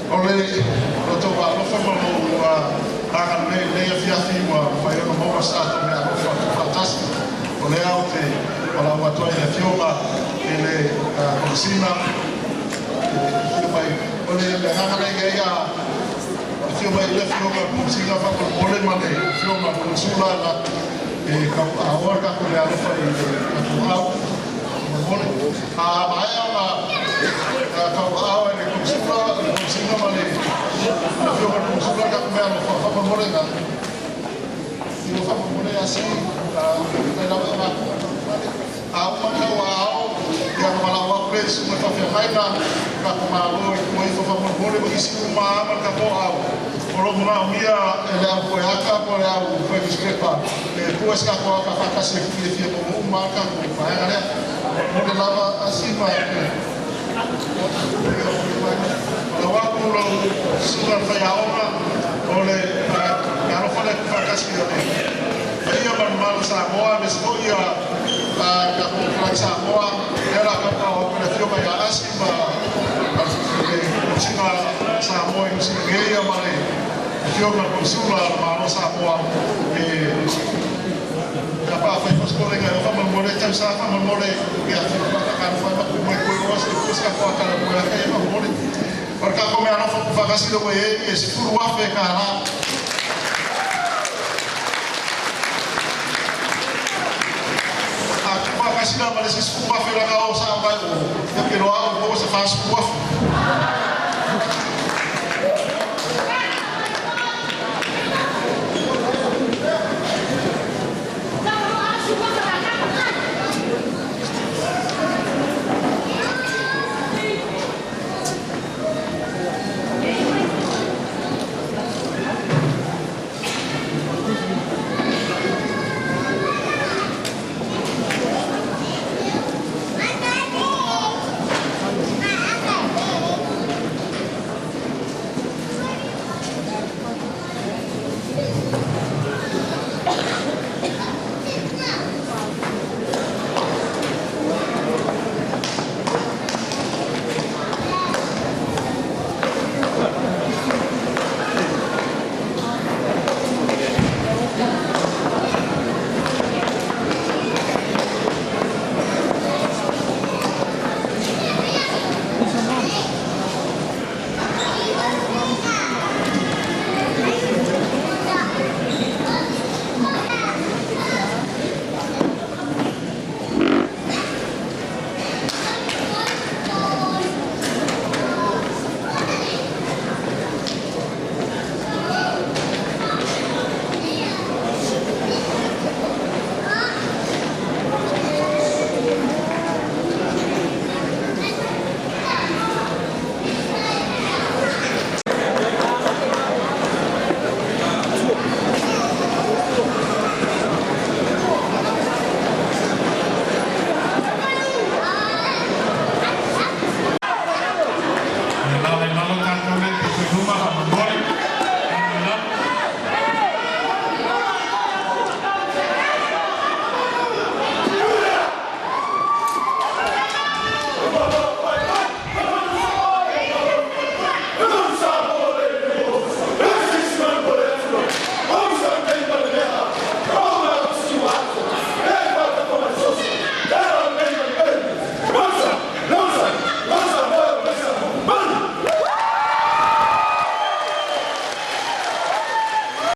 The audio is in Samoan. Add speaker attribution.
Speaker 1: O le tou alofa ma lou agalelei i lenei afiafi ua mafai ona maua se tatou meaalofa tuufaatasi. O lea ou te valaau atu ai i le Afioga i le Komesina e afio mai. O le agaga lea e i ai, a afio mai le Afioga i le Komesina faamolemole ma le Afioga i le Konesula e tauaaoa le tatou meaalofa i le tatou au faamolemole. A maea ona tauaao e le Komesula, le Komesina ma le Afioga i le Konesula le tatou meaalofa faamolemole ina ua faamolemole asi tai lava e a uma tauaao ia ona valaau atu lea i le susuga i le faafeagaiga tatou Malo i tua ifo faamolemole ma isi uma lava ma le tatou au o lo o manaomia e le au foeata po o le au fai nusipepa e pue se tatou ata faatasi e fiafia maua uma lava le tatou vaega lea mo le lava asi ma lau atu lau susuga i le faiaoga o le alofa lea tuufaatasi o le paia ma le mamalu o Samoa aemaise foi ia tatou Flag Samoa lea o le a tauaaoina atu e le Afioga ia Asi ma le Komesina Samoa i Niu Sila nei ma le Afioga i le Konesula o le Malo o Samoa e faafai fosikolega e faamolemole tausa faamolemole ia faatalofa atu mai koe oa se pue se tatou ata le ata ia faamolemole. O le tatou meaalofa tuufaatasi lea ua i ai e $10,000. A tuufaatasi la ma le isi $10,000 la o sao mai o ia ke loa o maua se $40,000.